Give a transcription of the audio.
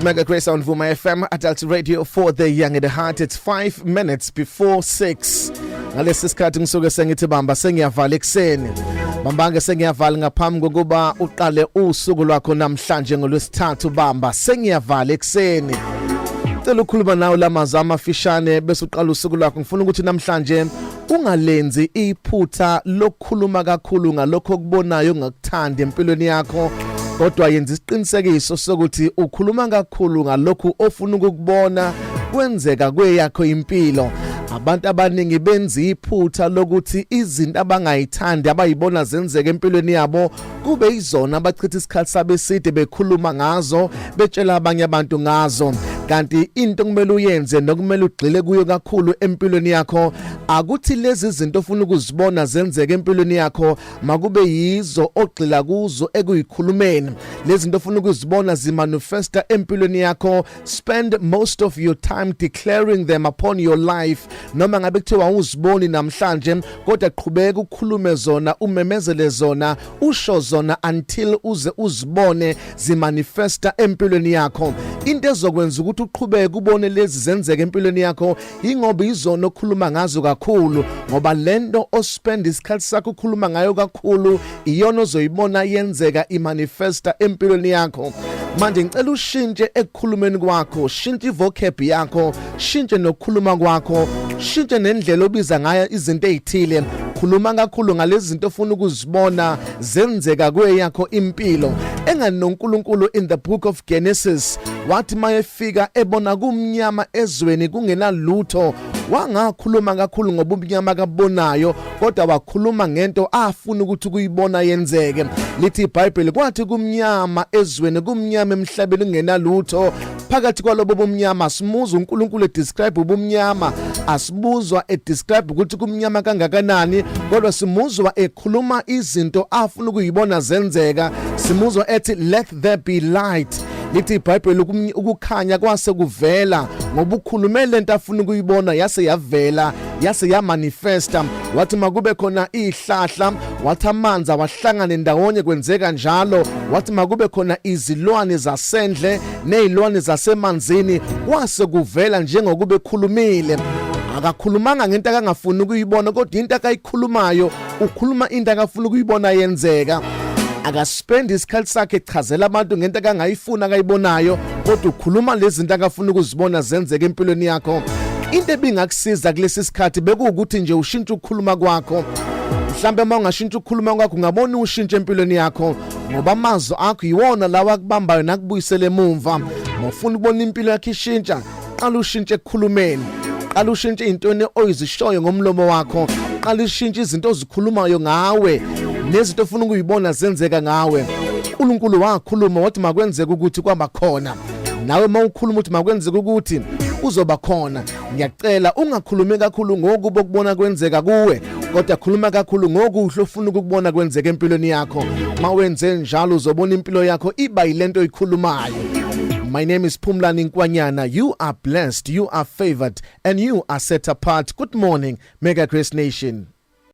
It's Mega Grace on Vuma FM, Adult Radio for the Young at the Heart. It's 5 minutes before 6. Ngalesi sikhathi ngisuke sengithi bamba sengiyavala ekuseni. Bambange sengiyavala ngaphambi kokuba uqale usuku lwakho namhlanje ngolwesithathu, bamba sengiyavala ekuseni. Cela ukukhuluma nawe lamazwi amafishane bese uqala usuku lwakho. Ngifuna ukuthi namhlanje ungalenzi iphutha lokukhuluma kakhulu ngalokho okubonayo ongakuthandi empilweni yakho, kodwa yenza isiqinisekiso sokuthi ukhuluma kakhulu ngalokhu ofuna ukukubona kwenzeka kweyakho impilo. Abantu abaningi benza iphutha lokuthi izinto abangayithandi abayibona zenzeka empilweni yabo kube izona abachitha isikhathi sabo eside bekhuluma ngazo, betshela abanye abantu ngazo. Kanti into okumele uyenze nokumele ugxile kuyo kakhulu empilweni yakho akuthi lezi zinto ofuna ukuzibona zenzeka empilweni yakho makube yizo ogxila kuzo ekuyikhulumeni. Lezi zinto ofuna ukuzibona zimanifesta empilweni yakho, spend most of your time declaring them upon your life. Noma ngabe kuthiwa awuziboni namhlanje, kodwa qhubeka ukhulume zona, umemezele zona, usho zona until uze uzibone zimanifesta empilweni yakho. Into ezokwenza ukuthi uqhubeke ubone lezi zenzeka empilweni yakho ingoba izona okhuluma ngazo kakhulu, ngoba lento ospend isikhathi sakho ukhuluma ngayo kakhulu iyona ozoyibona yenzeka, imanifesta empilweni yakho. Manje ngicela ushintshe ekukhulumeni kwakho, shintshe ivocab yakho, shintshe nokukhuluma kwakho, shintshe nendlela obiza ngayo izinto ezithile. Khuluma kakhulu ngalezi zinto ofuna ukuzibona zenzeka kweyakho impilo. Engani noNkulunkulu in the book of Genesis wathi mayefika ebona kumnyama ezweni kungenalutho, wangakhuluma kakhulu ngobumnyama kabonayo, kodwa wakhuluma ngento afuna ukuthi kuyibona yenzeke. Lithi iBhayibheli kwathi kumnyama ezweni, kumnyama emhlabeni, kungenalutho. Phakathi kwalobo bumnyama simuzwa uNkulunkulu edescribe ubumnyama, asibuzwa edescribe ukuthi kumnyama kangakanani, kodwa simuzwa ekhuluma izinto afuna ukuyibona zenzeka. Simuzwa ethi, "Let there be light." Lithi iBhayibheli ukukhanya kwase kuvela, ngoba ukhulume lento afuna ukuyibona, yase yavela, yase yamanifesta. Wathi makube khona ihlahla, wathi amanzi awahlangane ndawonye, kwenzeka njalo. Wathi makube khona izilwane zasendle nezilwane zasemanzini, kwase kuvela njengokuba ekhulumile. Akakhulumanga ngento akangafuni ukuyibona, kodwa into akayikhulumayo, ukhuluma into akafuna ukuyibona yenzeka. Akaspend isikhathi sakhe echazela abantu ngento akangayifuna akayibonayo, kodwa ukhuluma lezi zinto akafuna ukuzibona zenzeka empilweni yakho. Into ebingakusiza kulesi sikhathi bekuwukuthi nje ushintshe ukukhuluma kwakho. Mhlambe uma ungashintsha ukukhuluma kwakho ungabona ushintshe empilweni yakho, ngoba amazwi akho yiwona lawa akubambayo nakubuyisela emumva. Mawufuna ukubona impilo yakho ishintsha, qala ushintshe ekukhulumeni, qala ushintshe intweni oyizishoyo ngomlomo wakho, qala ushintshe izinto ozikhulumayo ngawe nezinto ofuna ukuyibona zenzeka ngawe. uNkulunkulu wakhuluma wathi makwenzeke ukuthi, kwaba khona. Nawe mawukhuluma ukuthi makwenzeke ukuthi, kuzoba khona. Ngiyacela ungakhulumi kakhulu ngokubo kubona kwenzeka kuwe, kodwa khuluma kakhulu ngokuhle ofuna ukubona kwenzeka empilweni yakho. Mawenze njalo uzobona impilo yakho iba yilento oyikhulumayo. My name is Phumlani Nkwanyana. You are blessed, you are favored, and you are set apart. Good morning, Mega Grace Nation.